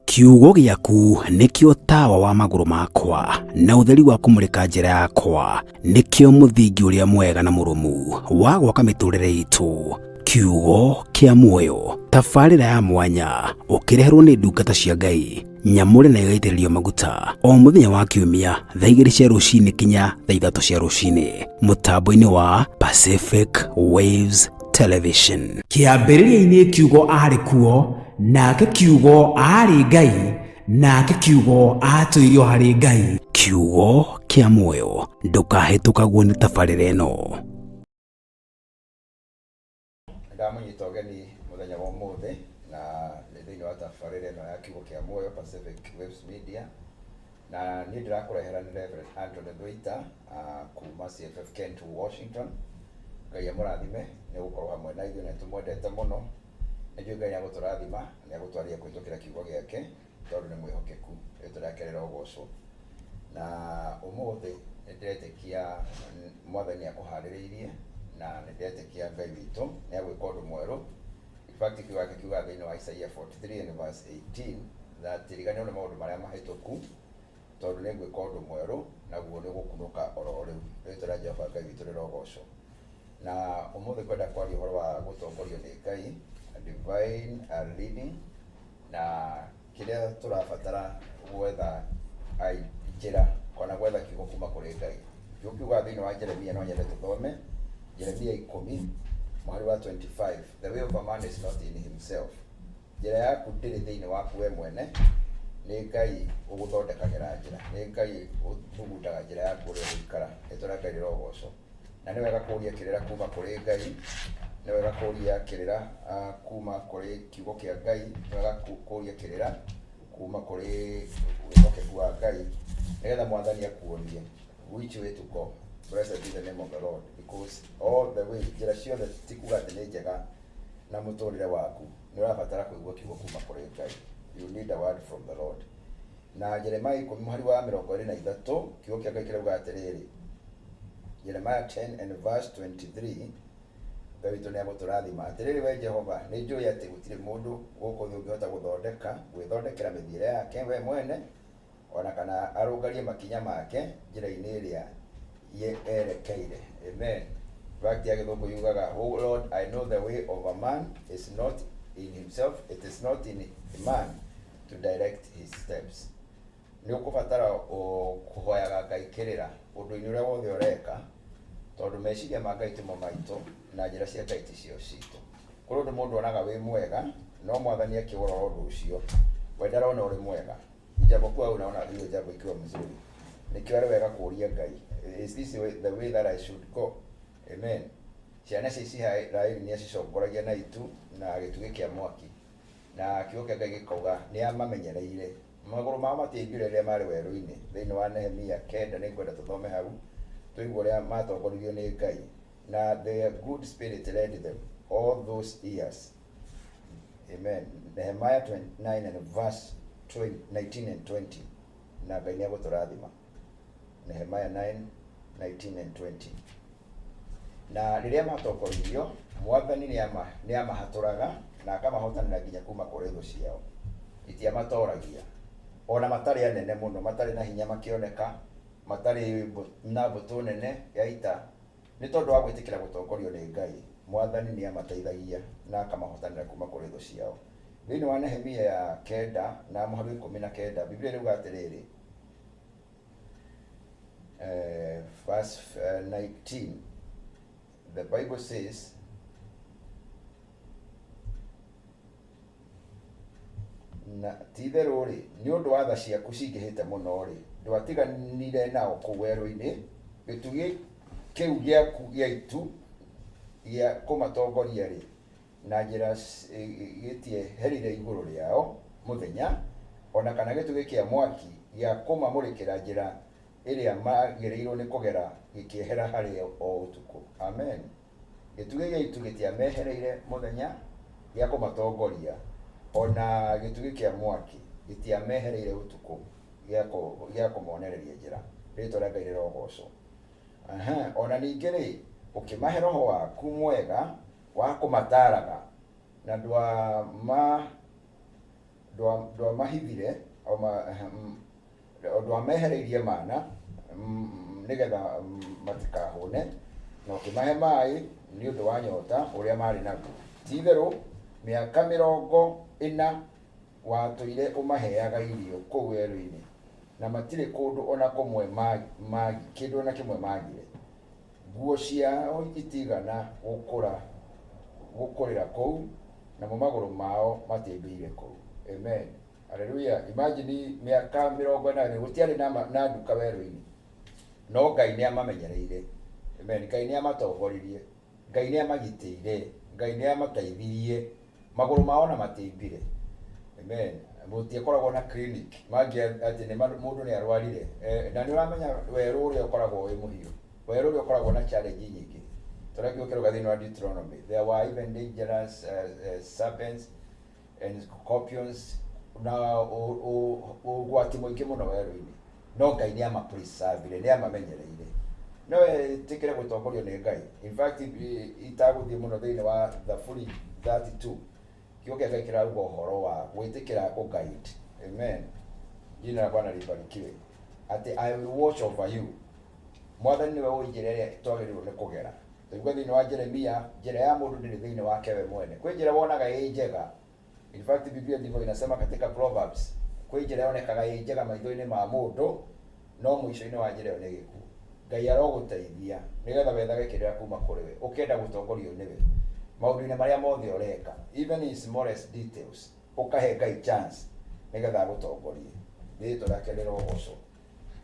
Kiugo gĩaku nĩkĩo tawa wa magũrũ makwa na ũtheri wa kũmũrĩka njĩra yakwa, nĩkĩo mũthingi ũrĩa mwega na mũrũmu wa gwaka mĩtũrĩre itũ. Kiugo kĩa muoyo, tabarĩra ya mwanya ũkĩreherwo nĩ ndungata cia Ngai nyamũre na ĩgaitĩrĩrio maguta o mũthenya wa kiumia thaa 2 cia rũcinĩ kinya thaa 3 cia rũcinĩ mũtambo-inĩ wa Pacific Waves Television. Kĩambĩrĩria-inĩ kiugo aarĩ kuo, nake kiugo aarĩ Ngai, nake kiugo aatũire o harĩ Ngai. Kiugo kĩa muoyo, ndũkahĩtũkagwo nĩ tabarĩra ĩno. Ndamũnyita ũgeni mũthenya wa ũmũthĩ na nĩ thĩinĩ wa tabarĩra ĩno ya kiugo kĩa muoyo Pacific Waves Media, na niĩ ndĩrakũrehera nĩ Reverend Anthony Thuita kuma CFF Kent Washington. Ngai amũrathime nĩ gũkorwo hamwe na ithuĩ na nĩtũmwendete mũno. Nĩ njũĩ Ngai nĩ egũtũrathima na nĩ egũtwarĩria kũhĩtũkĩra kiugo gĩake tondũ nĩ mwĩhokeku, rĩtwa rĩake rĩrogocwo. Na ũmũthĩ nĩ ndĩretĩkia mwathani nĩ akũharĩrĩirie na nĩ ndĩretĩkia Ngai witũ nĩ egwĩka ũndũ mwerũ. In fact kiugo gĩake kiugaga thĩinĩ wa Isaiah 43 and verse 18 that riganĩrwo nĩ maũndũ marĩa mahĩtũku tondũ nĩ ngwĩka ũndũ mwerũ naguo nĩ ũgũkunũka oro rĩu. Rĩtwa rĩa Jehova Ngai witũ rĩrogocwo. Na ũmũthĩ ngwenda kwaria ũhoro wa gũtongorio nĩ Ngai, divine leading, na kĩrĩa tũrabatara gwetha njĩra kana gwetha kiugo kuma kũrĩ Ngai. Kiugo kiugaga thĩinĩ wa Jeremia, no nyende tũthome Jeremia 10 mũhari wa 25, the way of a man is not in himself. Njĩra yaku ndĩrĩ thĩinĩ waku we mwene, nĩ Ngai ũgũthondekagĩra njĩra, nĩ Ngai ũthugundaga njĩra yaku ũrĩa ũgũikara. Rĩtwa rĩa Ngai rĩrogocwo. Na nĩ wega kũũria kĩrĩra kuma kũrĩ Ngai, nĩ wega kũũria kĩrĩra kuma kũrĩ kiugo kĩa Ngai, nĩ wega kũũria kĩrĩra kuma kũrĩ wĩhokeku wa Ngai, nĩgetha mwathani akuonie which way to go. Blessed be the name of the Lord, because all the way, njĩra ciothe ti kuga atĩ nĩ njega na mũtũrĩre waku, nĩ ũrabatara kũigua kiugo kuma kũrĩ Ngai. You need a word from the Lord. Na Jeremiah 10 mũhari wa 23, kiugo kĩa Ngai kĩrauga atĩrĩrĩ, Jeremiah 10 and verse 23, Ngai witũ nĩ agũtũrathima. Atĩrĩrĩ we Jehova, nĩ njũĩ atĩ gũtirĩ mũndũ gũkũ thĩ ũngĩhota gũthondeka, gwĩthondekera mĩthiĩre yake we mwene, o na kana arũngarie makinya make njĩra-inĩ ĩrĩa erekeire. Amen. Fact ya gĩthũngũ yugaga, Oh Lord, I know the way of a man is not in himself, it is not in a man to direct his steps. Nĩ ũkũbatara kũhoyaga Ngai kĩrĩra ũndũ-inĩ ũrĩa wothe ũreka, tondũ meciria ma Ngai timo maitũ na njĩra cia Ngai ticio citũ. Kũrĩ ũndũ mũndũ onaga wĩ mwega, no mwathani akĩũrora ũndũ ũcio, we ndarona ũrĩ mwega. Ijapokuwa unaona hiyo jambo ikiwa mzuri, nĩkĩo arĩ wega kũũria Ngai, is this the way that I should go? Amen. Ciana cia Isiraeli nĩ acicongoragia na itu na gĩtugĩ kĩa mwaki, na kiugo kĩa Ngai gĩkauga nĩ amamenyereire. Magũrũ mao matiaimbire rĩrĩa marĩ werũ-inĩ. Thĩinĩ wa Nehemia 9 nĩ ngwenda tũthome hau tũigue ũrĩa matongoririo nĩ Ngai. Na the good spirit led them all those years. Amen. Nehemiah 9 and verse 20, 19 and 20. Na Ngai nĩ egũtũrathima. Nehemiah 9, 19 and 20. Na rĩrĩa matongoririo, mwathani nĩ amahatũraga na akamahotanĩra nginya kuma kũrĩ thũ ciao. Itiamatoragia. Ona matarĩ anene mũno, matarĩ na hinya makĩoneka, matarĩ na mbũtũ nene ya ita, nĩ tondũ wa gwĩtĩkĩra gũtongorio nĩ Ngai, mwathani nĩ amateithagia na akamahotanĩra kuma kũrĩ thũ ciao. Thĩinĩ wa Nehemia ya 9 na mũhari wa 19, Biblia ĩrauga atĩrĩrĩ, verse 19, the Bible says, na ti itherũ-rĩ, nĩ ũndũ wa tha ciaku cingĩhĩte mũno-rĩ, ndwatiganire nao kũu werũ-inĩ, gĩtugĩ kĩu gĩaku gĩa itu gĩa kũmatongoria-rĩ, na njĩra gĩtieherire igũrũ rĩao mũthenya, o na kana gĩtugĩ kĩa mwaki gĩa kũmamũrĩkĩra njĩra ĩrĩa maagĩrĩirũo nĩ kũgera gĩkĩehera harĩ o ũtukũ. Amen. Gĩtugĩ gĩa itu gĩtiamehereire mũthenya gĩa kũmatongoria, o na gĩtugĩ kĩa mwaki gĩtiamehereire ũtukũ gĩa kũmonereria njĩra. Rĩĩtwa rĩa Ngai rĩrogoocwo. O na ningĩ-rĩ, ũkĩmahe roho waku mwega wa kũmataaraga, na Ndwamahithire, ndwamehereirie mana nĩgetha matikahũne, na ũkĩmahe maĩ nĩ ũndũ wa nyota ũrĩa maarĩ naguo. Ti-itherũ mĩaka 40 watũire ũmaheaga irio kũu werũ-inĩ, na matirĩ kũndũ o na kũmwe kĩndũ o na kĩmwe maagire. Nguo ciao itiigana gũkũra gũkũrĩra kũu, namo magũrũ mao matiaimbiire kũu. Amen. Haleluya. Imagine mĩaka 40 gũtiarĩ na, na nduka werũ-inĩ. No Ngai nĩ amamenyereire. Amen. Ngai nĩ amatongoririe. Ngai nĩ amagitĩire. Ngai nĩ amateithirie. Magũrũ mao ona matiaimbire. Amen. Gũtiakoragwo na clinic. Mangĩ atĩ nĩ mũndũ nĩ arwarire. Eh, na nĩ ũramenya werũ ũrĩa ũkoragwo wĩ mũhiũ. Werũ ũrĩa ũkoragwo na challenge nyingĩ. Tũrĩa kiugo kĩrauga thĩinĩ wa Deuteronomy. There were even dangerous serpents and scorpions na ũgwati mũingĩ mũno werũ-inĩ. No Ngai nĩ amapreservire, nĩ amamenyereire. No wĩtĩkĩre gũtongorio nĩ Ngai. In fact, itagũthiĩ mũno thĩinĩ wa Thaburi 32, kiugo kĩa Ngai kĩrauga ũhoro wa gwĩtĩkĩra kũ guide. Amen. Jina la Bwana libarikiwe. Atĩ I will watch over you. Mwathani nĩwe ũĩ njĩra ĩrĩa twagĩrĩirwo nĩ kũgera. Twaigua thĩinĩ wa Jeremia, njĩra ya mũndũ ndĩrĩ thĩinĩ wake we mwene. Kwĩ njĩra wonaga ĩ njega. In fact, Biblia ndivyo inasema katika Proverbs, kwĩ njĩra yonekaga ĩ njega maitho-inĩ ma mũndũ, no mũico-inĩ wa njĩra ĩyo nĩ gĩkuũ. Ngai arogũteithia nĩgetha wethage kĩrĩra kuma kũrĩ we, ũkenda gũtongorio nĩwe maũndũ-inĩ marĩa mothe ũreka, even in smallest details, ũkahe Ngai chance nĩgetha agũtongorie. Rĩtwa rĩake rĩrogocwo.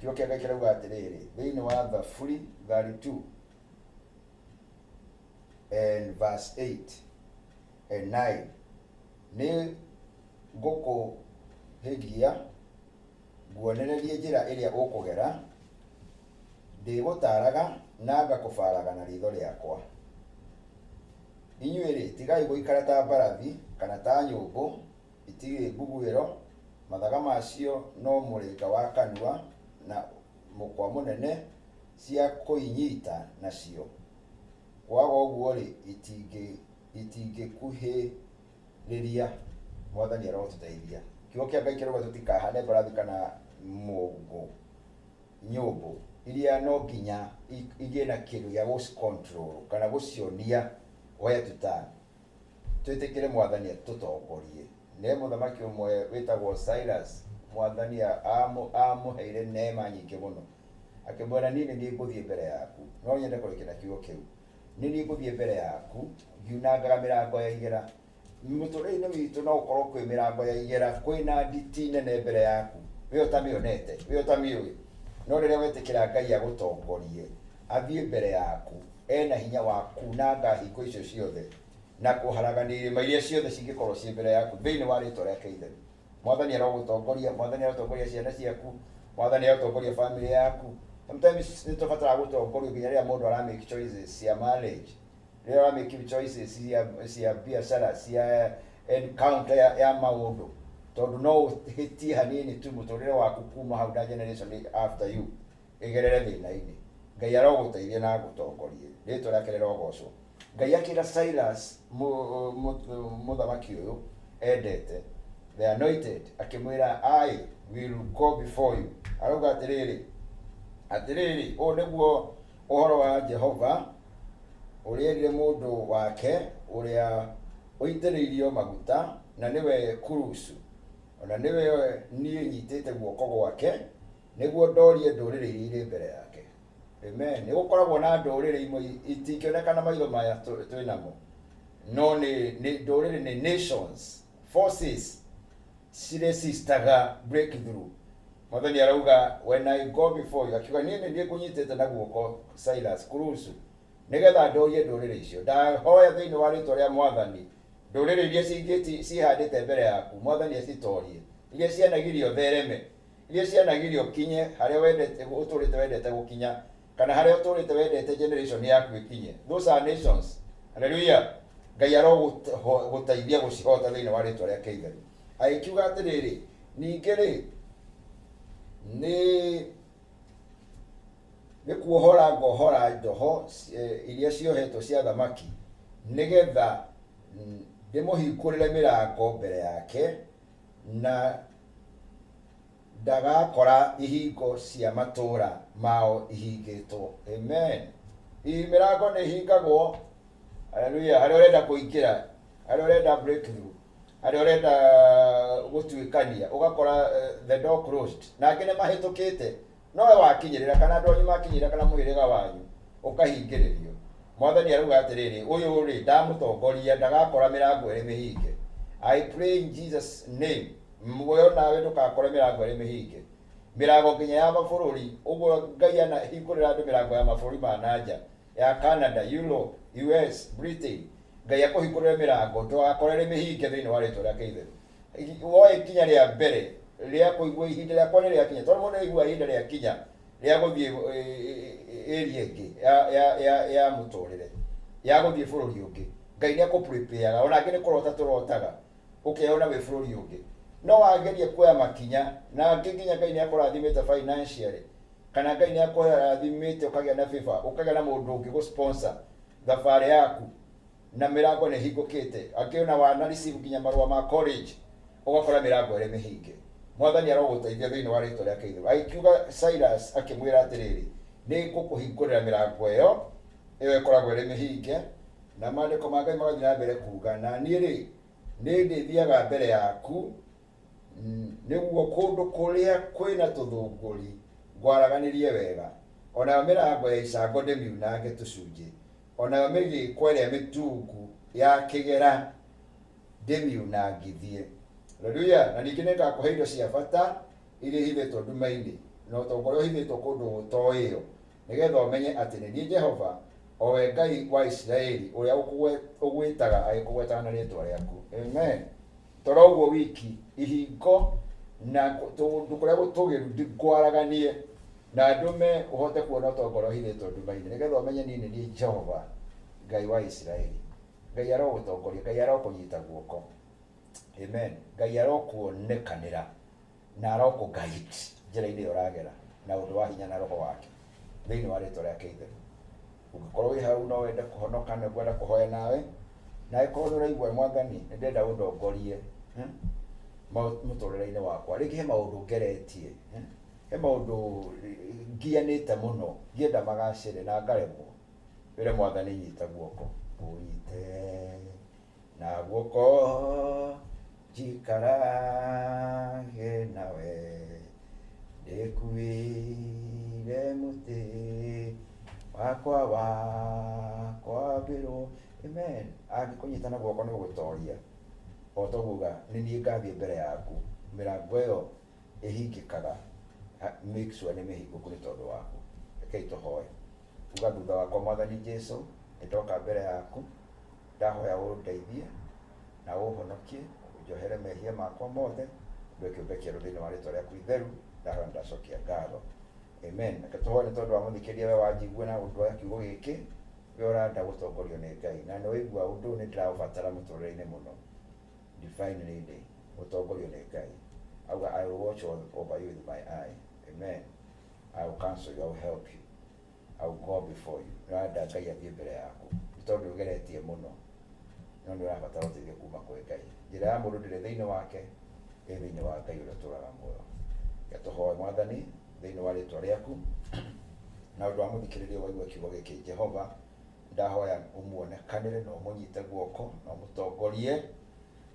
Kiugo kĩa Ngai kĩrauga atĩrĩrĩ, thĩinĩ wa Thaburi 32 and verse 8 and 9, nĩ ngũkũhĩgia nguonererie njĩra ĩrĩa ũkũgera, ndĩgũtaaraga na ngakũbaaraga na riitho rĩakwa. Inyuĩ-rĩ, tigai gũikara ta mbarathi kana ta nyũmbũ itirĩ mbuguĩro, mathaga macio no mũrĩnga wa kanua na mũkwa mũnene cia kũinyita nacio, kwaga ũguo-rĩ, itingĩkuhĩrĩria. Mwathani arotũteithia. Kiugo kĩa Ngai kĩrauga tũtikahane mbarathi kana mũngũ, nyũmbũ, iria no nginya igĩe na kĩndũ gĩa gũci control kana gũcionia where to turn. Twĩtĩkĩre Mwathani atũtongorie. Nĩ mũthamaki ũmwe wĩtagwo Cyrus, Mwathani amũheire neema nyingĩ mũno. Akĩmwĩra niĩ nĩ niĩ ngũthiĩ mbere yaku. No nyende kũrĩkia na kiugo kĩu. Nĩ niĩ ngũthiĩ mbere yaku ngiunangaga mĩrango ya igera. Mũtũrĩre-inĩ witũ no gũkorwo kwĩ mĩrango ya igera, kwĩna nditi nene mbere yaku, we ũtamĩonete, we ũtamĩũĩ. No rĩrĩa wetĩkĩra Ngai agũtongorie, athiĩ mbere yaku, ena hinya wa kunanga hingo icio ciothe na kũharagania irĩma iria ciothe cingĩkorwo ciĩ mbere yaku thĩinĩ wa rĩtwa rĩake itheru. Mwathani arogũtongoria, Mwathani arotongoria ciana ciaku, Mwathani arotongoria family yaku. Sometimes nĩ tũbataraga gũtongorio nginya rĩrĩa mũndũ ara make choices cia marriage, rĩrĩa ũra make choices cia biacara, cia encounter ya maũndũ, tondũ no ũhĩtie hanini tu mũtũrĩre waku kuma hau na generation after you ĩgerere thĩna-inĩ. Ngai arogũteithia na agũtongorie. Rĩtwa rĩake rĩrogocwo. Ngai akĩra Cyrus mũthamaki ũyũ endete, the anointed, akĩmwĩra I will go before you. Arauga atĩrĩrĩ, atĩrĩrĩ, ũũ nĩguo ũhoro wa Jehova ũrĩa erire mũndũ wake ũrĩa ũitĩrĩirio maguta, na nĩwe Kurusu, o na nĩwe niĩ nyitĩte guoko gwake, nĩguo ndorie ndũrĩrĩ iria irĩ mbere yake. Amen. Nĩ gũkoragwo na ndũrĩrĩ imwe itingĩoneka na maitho maya twĩ namo, no nĩ ndũrĩrĩ, nĩ nations, forces ciresistaga breakthrough. Mwathani arauga when I go before you, akiuga niĩ nĩ niĩ ngũnyitĩte na guoko Silas Kurusu, nĩgetha ndorie ndũrĩrĩ icio. Ndahoya thĩinĩ wa rĩtwa rĩa Mwathani, ndũrĩrĩ iria ciĩhandĩte mbere yaku, Mwathani acitorie, iria cianagiria ũthereme, iria cianagiria ũkinye harĩa wendete, ũtũrĩte wendete gũkinya, kana harĩa ũtũrĩte wendete generation yaku ĩkinye. Those are nations. Hallelujah. Ngai arogũteithia gũcihota thĩinĩ wa rĩtwa rĩake itheru. Agĩkiuga atĩrĩrĩ, ningĩ rĩ, nĩ kuohora ngohora njoho iria ciohetwo cia thamaki, nĩgetha ndĩmũhingũrĩre mĩrango mbere yake. Na ndagakora ihingo cia matũũra mao ihingĩtwo. Amen. Hihi mĩrango nĩ ĩhingagwo. Haleluya. Harĩa ũrenda kũingĩra, harĩa ũrenda breakthrough, harĩa ũrenda gũtuĩkania, ũgakora the door closed. Na angĩ nĩ mahĩtũkĩte, nowe wakinyĩrĩra kana andũ anyu makinyĩrĩra kana mũhĩrĩga wanyu ũkahingĩrĩrio. Mwathani arauga atĩrĩrĩ, ũyũ rĩ ndamũtongoria ndagakora mĩrango ĩrĩ mĩhinge. I pray in Jesus name. Muoyo nawe ndũgakore mĩrango ĩrĩ mĩhinge. Mĩrango nginya ya mabũrũri, ũguo Ngai anahingũrĩra andũ mĩrango ya mabũrũri ma na nja, ya Canada, Europe, US, Britain. Ngai akũhingũrĩre mĩrango ndũgakore ĩrĩ mĩhinge thĩinĩ wa rĩtwa rĩake itheru. Woe ikinya rĩa mbere rĩa kũigua ihinda rĩakwa nĩ rĩakinya, tondũ mũndũ nĩaiguaga ihinda rĩakinya rĩa gũthiĩ area ĩngĩ ya, ya, ya, ya mũtũrĩre, ya gũthiĩ bũrũri ũngĩ. Ngai nĩ akũ prepare ga, ona angĩ nĩ kũrota tũrotaga. Ũkeyona wĩ bũrũri ũngĩ. No wageria kuoya makinya, na angĩ nginya Ngai nĩ akũrathimĩte financially, kana Ngai nĩ akũrathimĩte ũkagĩa na favor, ũkagĩa na mũndũ ũngĩ gũ sponsor thabarĩ yaku, na mĩrango nĩ ĩhingũkĩte. Angĩ ona wana receive nginya marũa ma college, ũgakora mĩrango ĩrĩ mĩhinge. Mwathani arogũteithia thĩinĩ wa rĩtwa rĩake itheru. Agĩkiuga Cyrus akĩmwĩra atĩrĩrĩ, nĩ ngũkũhingũrĩra mĩrango ĩyo, ĩyo ĩkoragwo ĩrĩ mĩhinge, na maandĩko ma Ngai magathiĩ na mbere kuga, na niĩ-rĩ, nĩndĩthiaga mbere yaku, nĩguo kũndũ kũrĩa kwĩ na tũthũngũri ngwaraganĩrie wega, o nayo mĩrango ya icango ndĩmiunange tũcunjĩ, o nayo mĩgĩĩko ĩrĩa mĩtungu ya kĩgera ndĩmiunangithie. Haleluya! Na ningĩ nĩngakũhe indo cia bata iria ihithĩtwo nduma-inĩ, na ũtonga ũrĩa ũhithĩtwo kũndũ gũtoĩo, nĩgeetha ũmenye atĩ nĩ niĩ Jehova, o we Ngai wa Isiraeli, ũrĩa ũgwĩtaga agĩkũgwetaga na rĩĩtwa rĩaku. Amen. Toro ũguo wiki, ihingo na kũndũ kũrĩa gũtũũgĩru ngwaraganie, na ndũme ũhote kuona ũtonga ũrĩa ũhithĩtwo nduma-inĩ, nĩgeetha ũmenye niĩ nĩ niĩ Jehova, Ngai wa Isiraeli. Ngai arogũtongoria, Ngai arokũnyita guoko. Amen. Ngai arokuonekanĩra na arokũ guide njĩra-inĩ ĩyo ũragera na ũndũ wa hinya na roho wake thĩinĩ wa rĩtwa rĩake itheru. Ũngĩkorwo wĩ hau no wende kũhonoka nĩ ngwenda kũhoya nawe, na angĩkorwo nĩ ũraigua Mwathani nĩ ndĩrenda ũndongorie mũtũrĩre-inĩ wakwa, rĩngĩ he maũndũ ngeretie, he maũndũ ngianĩte mũno ngĩenda magacĩre na ngaremwo, wĩre Mwathani nyita guoko, ũnyite Na guoko njikarage nawe, ndĩkuĩire mũtĩ wakwa wa kwambĩrwo. Amen. Angĩkũnyita na guoko nĩ ũgũtoria. O toguo uga, nĩ niĩ ngathiĩ mbere yaku. Mĩrango ĩyo ĩhingĩkaga, make sure nĩ mĩhingũku nĩ tondũ waku. Rekei tũhoe. Uga thutha wakwa, Mwathani Jesu, nĩ ndoka mbere yaku. Ndahoya ũndeithie na ũhonokie, ũnjohere mehia makwa mothe, ndue kĩũmbe kĩerũ thĩinĩ wa rĩtwa rĩaku itheru. Ndahoya na ndacokia ngatho. Amen. Reke tũhoe nĩ tondũ wa mũthikĩrĩria we wanjigua na ũndũ wa kiugo gĩkĩ, we ũrenda gũtongorio nĩ Ngai na nĩ waigua ũndũ ũyũ nĩ ndĩraũbatara mũtũrĩre-inĩ mũno. Divine leading, gũtongorio nĩ Ngai. Auga I will watch over you with my eye. Amen. I will counsel you, I will help you. I will go before you. Nĩũrenda Ngai athiĩ mbere yaku nĩ tondũ nĩũgeretie mũno no nĩ ũrabatara ũteithio kuma kwĩ Ngai. Njĩra ya mũndũ ndĩrĩ thĩinĩ wake, ĩ thĩinĩ wa Ngai ũrĩa ũtũraga muoyo. Reke tũhoe Mwathani thĩinĩ wa rĩtwa rĩaku na ũndũ wa mũthikĩrĩria waigua kiugo gĩkĩ Jehova, ndahoya ũmuonekanĩre na ũmũnyite guoko na ũmũtongorie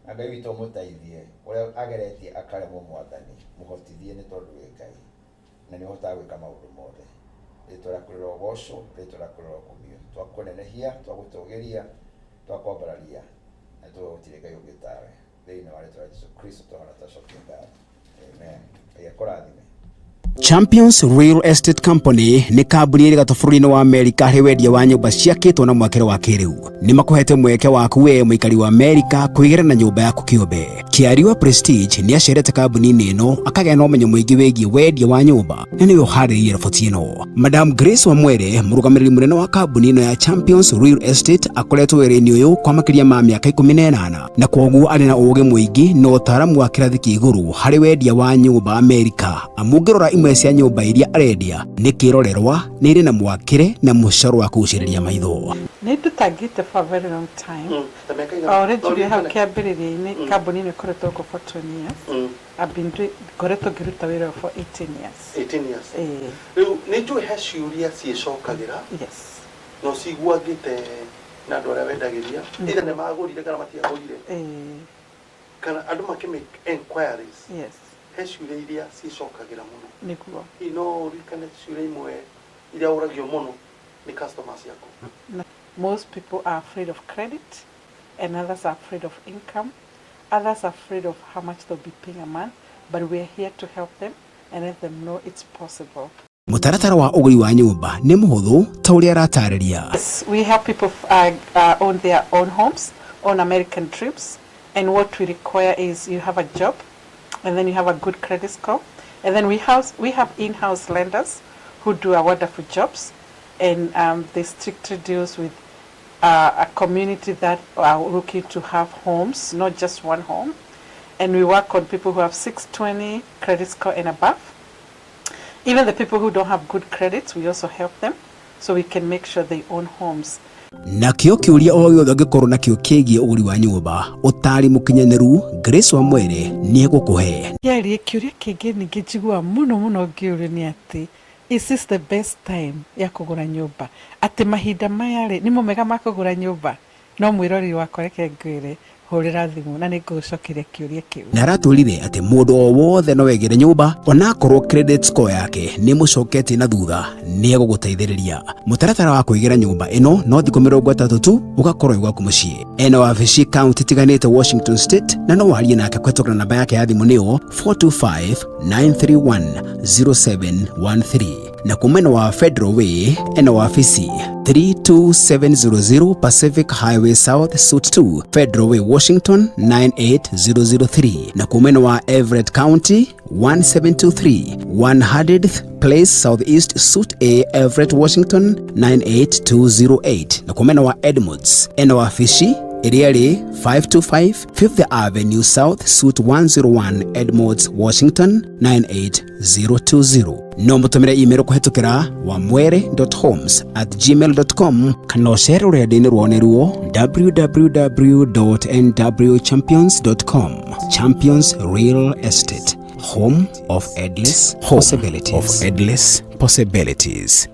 na Ngai witũ ũmũteithie ũrĩa ageretie akaremwo Mwathani mũhotithie nĩ tondũ wĩ Ngai. na nĩ ũhotaga gwĩka maũndũ mothe. Rĩtwa rĩaku rĩrogocwo, rĩtwa rĩaku rĩrokumio. Twakũnenehia, twagũtũgĩria, twakwambararia, na tuga gũtirĩ Ngai ũngĩ tawe. Thĩinĩ wa rĩtwa rĩa Jesu Kristo twahona twacokia ngatho. Amen. Ngai akũrathime. Champions Real Estate Company nĩ kambuni ĩrĩ gatũ bũrũri-inĩ wa Amerika harĩ wendia wa nyũmba ciakĩtwo na mwakĩre wa kĩrĩu. Nĩ makũhete mweke waku we mũikari wa Amerika kwĩgĩra na nyũmba yaku kĩũmbe. Kĩariwa Prestige nĩ acerete kambuni-inĩ ĩno akagĩa na ũmenyo mũingĩ wĩgiĩ wendia wa nyũmba na nĩwe ũharĩrĩirie riboti ĩno. Madam Grace Wamwere, mũrũgamĩrĩri mũnene wa kambuni ĩno ya Champions Real Estate, akoretwo wĩra-inĩ ũyũ kwa makĩria ma mĩaka 18 na kwoguo arĩ na ũũgĩ mũingĩ na ũtaaramu wa kĩrathi kĩa igũrũ harĩ wendia wa nyũmba Amerika. Amu ũngĩrora imwe cia nyũmba iria arendia nĩ kĩrorerwa, nĩ irĩ na mwakĩre na mũcoro wa kũgucĩrĩria maitho. Nĩ ndutangĩte for a very long time. Ta mĩaka ĩigana? O ũrĩa njugire hau Ũririkane? kĩambĩrĩria-inĩ, kambuni ĩno ĩkoretwo gũkũ for 20 years. I've been doing, ngoretwo ngĩruta wĩra ũyũ for 18 years. 18 years. Ĩĩ. Rĩu nĩ njũĩ he ciũria ciĩcokagĩra Yes. na ũciguangĩte na andũ arĩa wendagĩria, either nĩ magũrire kana matiagũrire, Ĩĩ. kana andũ makĩ make enquiries. Yes. He ciũria iria ciĩcokagĩra mũno. Nĩguo. Hihi no ũririkane ciũria imwe iria ũragio mũno nĩ customers ciaku? Most people are afraid of credit, and others are afraid of income. Others are afraid of how much they'll be paying a month, but we are here to help them and let them know it's possible. Mũtaratara wa ũgũri wa nyũmba nĩ mũhũthũ ta ũrĩa aratarĩria. Yes, we help people own their own homes, own American dreams, and what we require is you have a job, and then you have a good credit score, and then we have in-house lenders who do a wonderful jobs, and they strictly deals with a community that are looking to have homes, not just one home, and we work on people who have 620 credit score and above. Even the people who don't have good credits, we also help them so we can make sure they own homes. Nakĩo kĩũria o gĩothe ũngĩkorwo nakĩo kĩgiĩ ũgũri wa nyũmba, ũtaari mũkinyanĩru Grace Wamwere nĩ egũkũhe. Kĩarie kĩũria kĩngĩ ningĩ njiguaga mũno mũno ngĩũrio nĩ atĩ, is this the best time ya kũgũra nyũmba? Atĩ mahinda maya rĩ, nĩmo mega ma kũgũra nyũmba? No mwĩroreri wakwa reke ngwĩre, hũrĩra thimũ na nĩ ngũgũcokeria kĩũria kĩu. Na aratwĩrire atĩ mũndũ o wothe no egĩre nyũmba onakorwo credit score yake nĩ mũcoketie na thutha, nĩ egũgũteithĩrĩria. Mũtaratara wa kwĩgĩra nyũmba ĩno no thikũ 30 tu ũgakorwo wĩ gwaku mũciĩ. Ena wabici kaunti itiganĩte Washington State, na no warie nake kũhetũkĩra namba yake ya thimũ nĩyo 425-931-0713. Na kuma wa Federal Way ena wabici 32700 Pacific Highway South Suite 2, Federal Way, Washington 98003. Na kuma wa Everett County 1723 100th Place Southeast Suite A, Everett, Washington 98208. Na kuma wa Edmonds ena wabici ĩrĩa ĩrĩ 525 Fifth Avenue South Suite 101, Edmonds, Washington 98020. No mũtũmĩre email kũhetũkĩra wamwere.homes@gmail.com kana ũcere rũrenda-inĩ rwao nĩruo www.nwchampions.com. Champions Real Estate, home of endless possibilities. Of endless possibilities.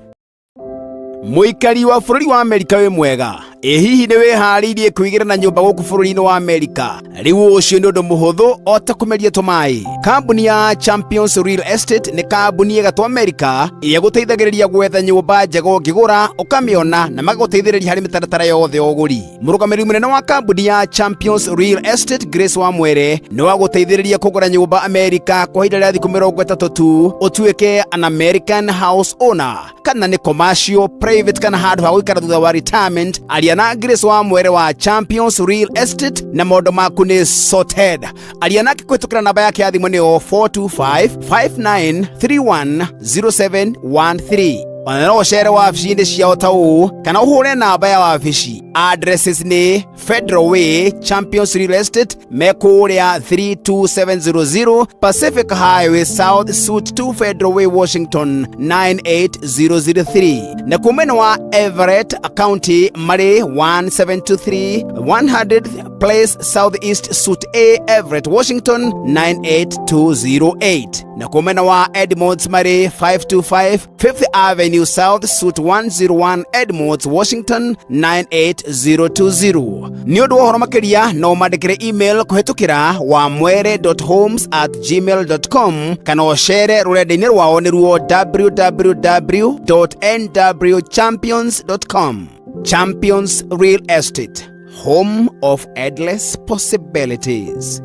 Mũikari wa bũrũri wa Amerika wĩ mwega, ĩ hihi nĩ wĩharĩirie kwĩgĩra na nyũmba gũkũ bũrũri-inĩ wa Amerika? Rĩu ũcio nĩ ũndũ mũhũthũ o ta kũmeria tũmaĩ. Kambuni ya Champions Real Estate nĩ kambuni ĩgatwo Amerika ĩrĩa gũteithagĩrĩria gwetha nyũmba njega ũngĩgũra ũkamĩona, na magagũteithĩrĩria harĩ mĩtaratara yothe ya ũgũri. Mũrũgamĩrĩri mũnene wa kambuni ya Champions Real Estate Grace Wamwere nĩ wa gũteithĩrĩria kũgũra nyũmba Amerika kwa ihinda rĩa thikũ 30 tu, ũtuĩke an American house owner, kana nĩ commercial, private, kana handũ ha gũikara thutha wa retirement. Aria na Grace Wamwere wa Champions Real Estate na maũndũ maku nĩ sorted. Aria nake kũhĩtũkĩra namba yake ya thimũ nĩyo 425-5931-0713. Ona no ũcere wabici-inĩ ciao ta ũũ kana ũhũre namba ya wabici. Addresses nĩ Federal Way, Champions Real Estate me kũrĩa 32700 Pacific Highway South Suite 2, Federal Way, Washington 98003. Na kumena wa Everett County marĩ 1723 100th Place Southeast Suite A, Everett, Washington 98208. Na kumena wa Edmonds marĩ 525 Fifth Avenue South Suite 101, Edmonds, Washington 98020. Nĩ ũndũ wa ũhoro makĩria no mandĩkĩre email kũhetũkĩra wamwere.homes@gmail.com kana ũcere rũrenda-inĩ rwao nĩruo www.nwchampions.com. Champions Real Estate, home of endless possibilities.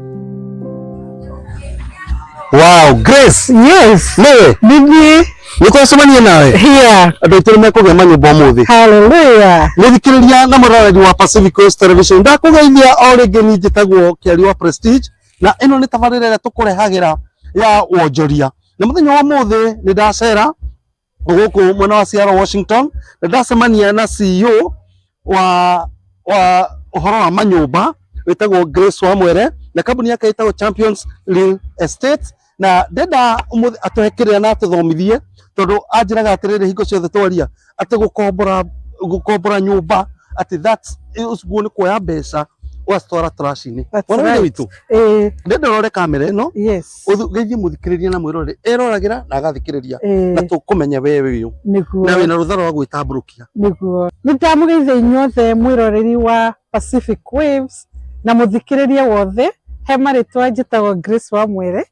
Wow, Grace. Yes. Nĩwe? Nĩthiĩ. Nĩ twacemania nawe. Here. Andũ aitũ nĩ mekũgĩa manyũmba ũmũthĩ. Hallelujah. Mũthikĩrĩria na mũroreri wa Pacific Coast Television, ndakũgeithia o rĩngĩ. Niĩ njĩtagwo Kĩari wa Prestige, na ĩno nĩ tabarĩra ĩrĩa tũkũrehagĩra ya wonjoria, na mũthenya wa ũmũthĩ nĩ ndacera gũkũ mwena wa Seattle, Washington, na ndacemania na CEO wa ũhoro wa manyũmba wĩtagwo Grace Wamwere, na kambuni yake ĩtagwo Champions Real Estate, na ndenda ũmũthĩ atũhe kĩrĩa na atũthomithie, tondũ anjĩraga atĩrĩrĩ hingo ciothe twaria atĩ gũkombora nyũmba atĩ that's ũguo nĩ kuoya mbeca ũgacitwara trash-inĩ. That's Mwana wa ithe right. witũ, Eh, ndĩrenda ũrore kamera ĩno yes. ũgeithie mũthikĩrĩria na mwĩroreri eroragĩra na agathikĩrĩria na Eh, tũkũmenya we wĩ ũ nĩguo. na wĩna rũtha rwa gwĩtambũrũkia. Nĩguo. Nĩ ndamũgeithia inyuothe mwĩroreri wa Pacific Waves na mũthikĩrĩria wothe. He marĩtwa njĩtagwo Grace Wamwere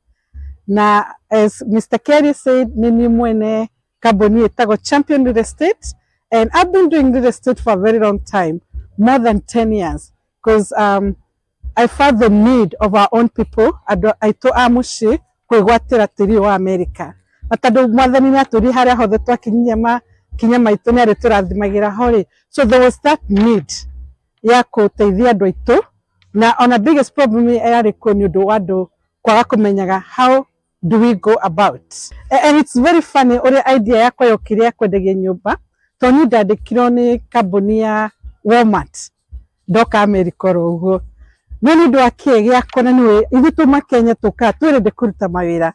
na as Mr. Kerry said, nĩ niĩ mwene kambuni ĩtagwo Champion Real Estate, and I've been doing real estate for a very long time, more than 10 years, because I felt the need of our own people, andũ aitũ a mũciĩ, kwĩgwatĩra tĩri ũyũ wa America. Na tondũ mwathani nĩ atũrie harĩa hothe twakinyia makinya maitũ nĩ arĩtũrathimagĩra ho rĩ, so there was that need ya gũteithia andũ aitũ. Na ona biggest problem yarĩ kuo nĩ ũndũ wa andũ kwaga kũmenyaga how do we go about. And it's very funny ũrĩa idea yakwa yokire ya kwendagia nyũmba, tondũ niĩ ndandĩkirwo nĩ kambuni ya Walmart ndoka America oro ũguo. No nĩ ũndũ wa kĩĩ gĩakwa, na nĩwe ithuĩ tuma Kenya tũkaga twĩrende kũruta mawĩra,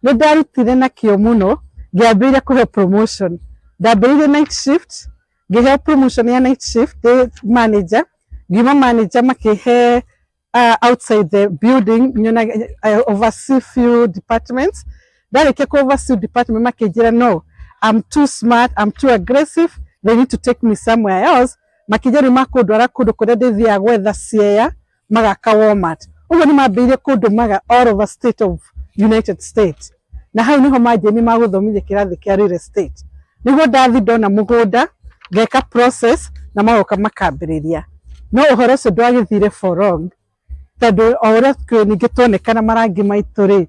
nĩ ndarutire na kĩo mũno, ngĩambĩrĩria kũheo promotion. Ndambĩrĩirie night shift, ngĩheo promotion ya night shift ndĩ manager, ngiuma manager makĩhe outside the building nyona I oversee few departments. Ndarĩkia ku oversee department makĩnjĩra no, I'm too smart, I'm too aggressive, they need to take me somewhere else. Makĩnjĩra rĩu makũndwara kũndũ kũrĩa ndĩthiaga gwetha ciea magaka Walmart. Ũguo nĩ mambĩrĩirie kũndũmaga all over state of United States. Na hau nĩho manjĩrire nĩ magũthomithia kĩrathi kĩa real estate. Nĩguo ndathi ndona mũgũnda, ngeka process na magoka makambĩrĩria. No ũhoro ũcio ndwagĩthire for long, tondũ o ũrĩa kwĩ ningĩ tuonekana marangi maitũ rĩ,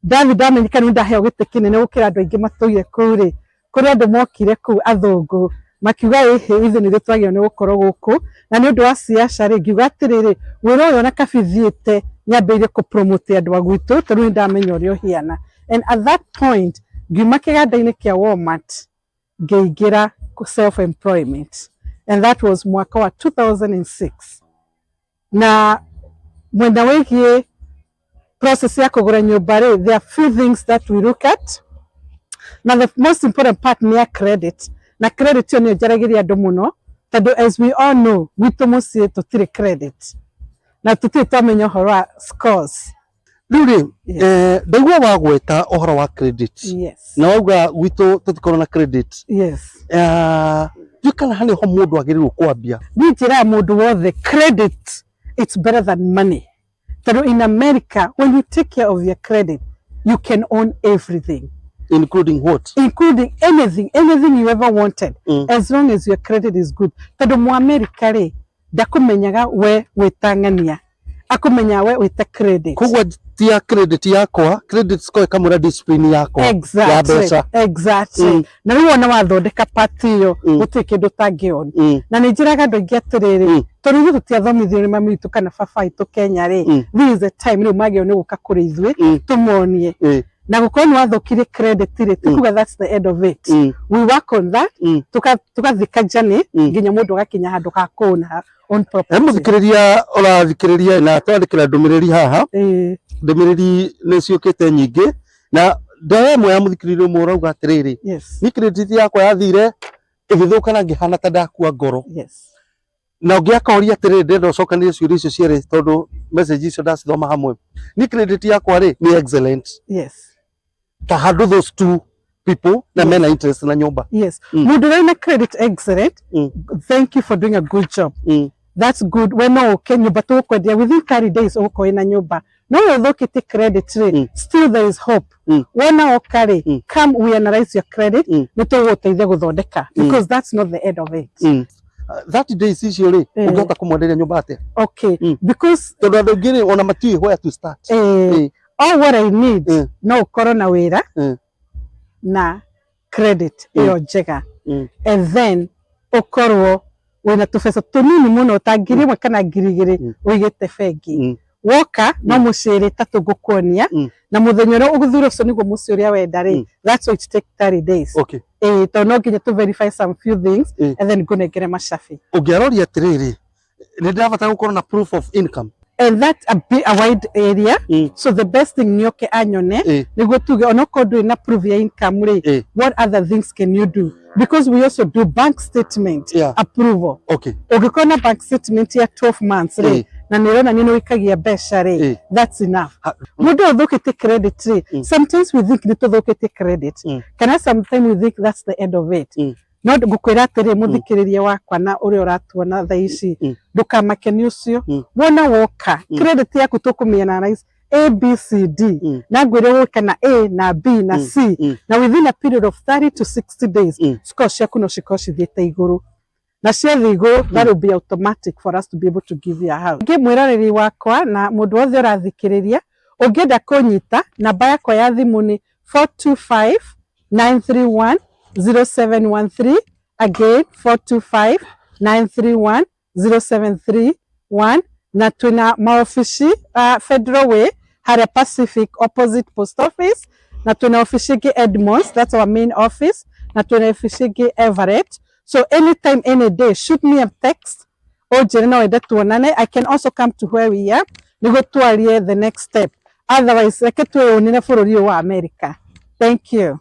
ndathi ndamenyeka nĩ ndaheo gĩtĩ kĩnene gũkĩra andũ aingĩ matũire kũu rĩ, kũrĩ andũ mokire kũu athũngũ makiuga ĩhĩ ithuĩ nĩthuĩ twagĩrĩirwo nĩ gũkorwo gũkũ. Na nĩ ũndũ wa ciaca rĩ, ngiuga atĩrĩrĩ, wĩra ũyũ ona kabi thiĩte nyambĩrĩrie kũ promote andũ a gwitũ tondũ nĩ ndamenya ũrĩa ũhiana. And at that point ngiuma kĩganda-inĩ kĩa Walmart ngĩingĩra self employment, and that was mwaka wa 2006. Na mwena wĩgiĩ process ya kũgũra nyũmba rĩ, there are few things that we look at, na the most important part nĩ ya credit. Na credit ĩyo nĩyo njaragĩria andũ mũno, tondũ as we all know gwitũ mũciĩ tũtirĩ credit na tũtirĩ twamenya ũhoro wa scores. Rĩu rĩ, Yes. Ndaigua wagweta ũhoro wa credit na wauga gwitũ tũtikorwo na credit. Ndiũĩ kana harĩ ho mũndũ agĩrĩirwo kwambia. Niĩ njĩraga mũndũ wothe credit it's better than money, tondũ in America when you take care of your credit you can own everything. Including what? Including anything you ever wanted, as long as your credit is good. Tondũ mu America rĩ, ndakũmenyaga we wĩtang'ania, akũmenyaga we wĩta credit. Koguo tia credit yakwa, credit score ĩkamwĩra discipline yakwa ya mbeca. Na rĩu wona wathondeka part ĩyo, gũtirĩ kĩndũ ũtangĩona. Na nĩ njĩraga andũ aingĩ atĩrĩrĩ, tondũ ithuĩ tũtiathomithio nĩ mami witũ kana baba witũ Kenya rĩ, this is the time rĩu magĩrĩirwo nĩ gũka kũrĩ ithuĩ tũmonie. Na gũkorwo nĩ wathũkirie credit rĩ, ti kuga that's the end of it. We work on that, tũgathika journey nginya mũndũ agakinya handũ ha kũna own property. He mũthikĩrĩria ũrathikĩrĩria na twandĩkĩra ndũmĩrĩri haha, ndũmĩrĩri nĩ ciũkĩte nyingĩ, na ndoya ĩmwe ya mũthikĩrĩria ũmwe ũrauga atĩrĩrĩ, niĩ credit yakwa yathire ĩgĩthũka na ngĩhana ta ndakua ngoro. Na ũngĩ akoria atĩrĩrĩ, ndĩrenda ũcokanĩrie ciũria icio cierĩ tondũ message icio ndacithoma hamwe. Niĩ credit yakwa rĩ nĩ excellent. Ta handũ those two people na mena interest na nyũmba. Mũndũ ũrĩa wĩna credit excellent, thank you for doing a good job. That's good. We no ũke nyũmba tũgũkwendia within 30 days ũgũkorwo wĩna nyũmba. No we ũthũkĩtie credit rĩ, still there is hope. Wona oka rĩ, come we analyze your credit, nĩ tũgũgũteithia gũthondeka, because that's not the end of it. 30 days icio rĩ, ũngĩhota kũmwenderia nyũmba atĩa? Okay. Because tondũ andũ aingĩ rĩ, ona matiũĩ where to start. All what I need no ũkorwo na wĩra na credit ĩyo njega, and then ũkorwo wĩna tũbeca tũnini mũno ta 1,000 kana 2,000 ũigĩte bengi. Woka no mũciĩ ĩrĩ ĩtatũ ngũkuonia, na mũthenya ũrĩa ũgũthura ũcio nĩguo mũciĩ ũrĩa wenda rĩ, that's why it take 30 days. Tondũ no nginya to verify some few things, and then ngũnengere macabi. Ũngĩaroria atĩrĩrĩ, nĩ ndĩrabatara gũkorwo na proof of income. And that's a, bit, a wide area. So the best thing nĩ oke anyone nĩguo tuge onokorwo ndũrĩ na proof ya income rĩ, what other things can you do, because we also do bank statement approval. Ũngĩkorwo na bank statement ya 12 months rĩ, na nĩ ũronania nĩ ũikagia mbeca rĩ, that's enough. Mũndũ ũthũkĩtie credit rĩ, sometimes we think nĩ tũthũkĩtie credit, kana sometimes we think that's the end of it. No ngũkwĩra atĩrĩ, mũthikĩrĩria wakwa na ũrĩa ũratuona thaa ici, ndũkamake nĩ ũcio. Wona woka, credit yaku tũkũmĩ A B C D, na ngwĩre ũke na A na B na C, na within a period of 30 to 60 days, score ciaku no cikorwo cithiĩte igũrũ, na ciathiĩ igũrũ, that will be automatic for us to be able to give you a house. Ngĩ mwĩroreri wakwa na mũndũ wothe ũrathikĩrĩria, ũngĩenda kũnyita, namba yakwa ya thimũ nĩ 425 931 0713. Again, 425 931 0731. Na twina maofici Federal Way harĩa Pacific, opposite post office, na twina ofici ĩngĩ Edmonds, that's our main office, na twina ofici ĩngĩ Everett. So anytime, any day, shoot me a text ũnjĩre no wende tuonane. I can also come to where we are nĩguo twarie the next step. Otherwise, reke twĩyonere bũrũri ũyũ wa America. Thank you.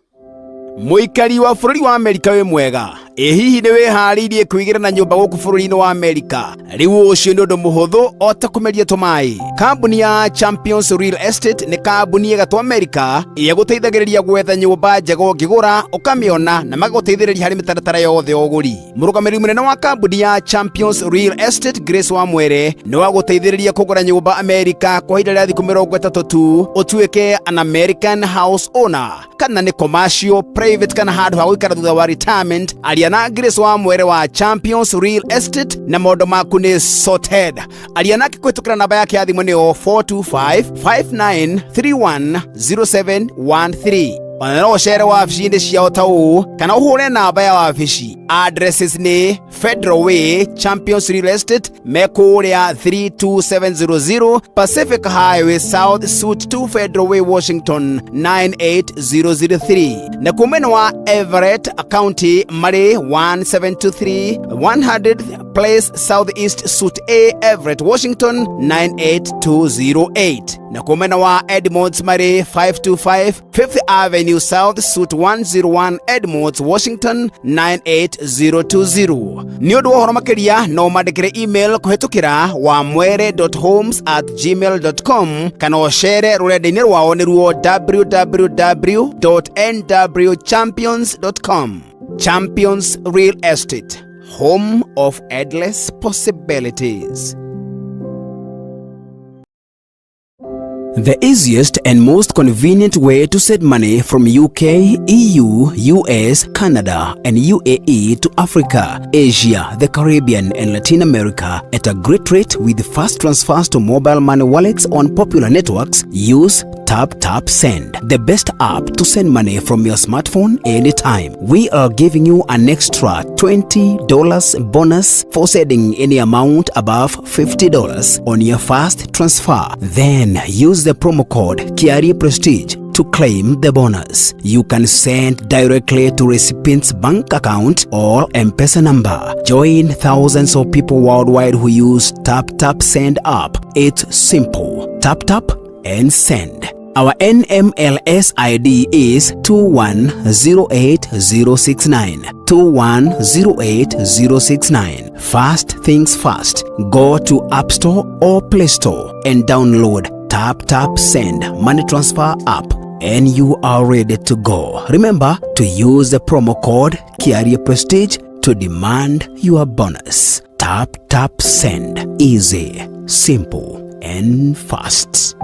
Mũikari wa bũrũri wa Amerika, wĩ mwega? Ĩ hihi nĩ wĩharĩirie kwĩgĩra na nyũmba gũkũ bũrũri-inĩ wa Amerika? Rĩu ũcio nĩ ũndũ mũhũthũ o ta kũmeria tũmaĩ. Kambuni ya Champions Real Estate nĩ kambuni ĩgatwo Amerika ĩrĩa gũteithagĩrĩria gwetha nyũmba njega ũngĩgũra ũkamĩona, na magagũteithĩrĩria harĩ mĩtaratara yothe ya ũgũri. Mũrũgamĩrĩri mũnene wa kambuni ya Champions Real Estate, Grace Wamwere, nĩ wa gũteithĩrĩria kũgũra nyũmba Amerika kwa ihinda rĩa thikũ 30 tu, ũtuĩke an American house owner, kana nĩ commercial, private, kana handũ ha gũikara thutha wa retirement. Aria na Grace Wamwere wa Champions Real Estate na maũndũ maku nĩ sorted. Aria nake kũhĩtũkĩra namba yake ya thimũ, nĩyo 425 5931 0713. Ona no ũcere wabici-inĩ ciao ta ũũ, kana ũhũre namba ya wabici. Addresses nĩ Federal Way, Champions Real Estate me kũrĩa 32700 Pacific Highway South, Suite 2, Federal Way, Washington 98003. Na mwena wa Everett County marĩ 1723 100 Place Southeast, Suite A, Everett, Washington 98208. Na mwena wa Edmonds marĩ 525 Fifth Avenue South, Suite 101, Edmonds, Washington 98020. Nĩ ũndũ wa ũhoro makĩria, no mandĩkĩre email kũhĩtũkĩra wamwere.homes@gmail.com, kana ũcere rũrenda-inĩ rwao, nĩruo www.nwchampions.com. Champions Real Estate, home of endless possibilities. The easiest and most convenient way to send money from UK, EU, US, Canada, and UAE to Africa, Asia, the Caribbean, and Latin America at a great rate with fast transfers to mobile money wallets on popular networks. Use Tap Tap Send, the best app to send money from your smartphone anytime. We are giving you an extra $20 bonus for sending any amount above $50 on your first transfer. Then use the promo code Kiari Prestige to claim the bonus. You can send directly to recipient's bank account or M-Pesa number. Join thousands of people worldwide who use Tap Tap Send app. It's simple. Tap tap and send. Our NMLS ID is 2108069. 2108069. First things first, go to App Store or Play Store and download Tap Tap Send Money Transfer app and you are ready to go. Remember to use the promo code Kiarie Prestige to demand your bonus. Tap Tap Send. Easy, simple, and fast.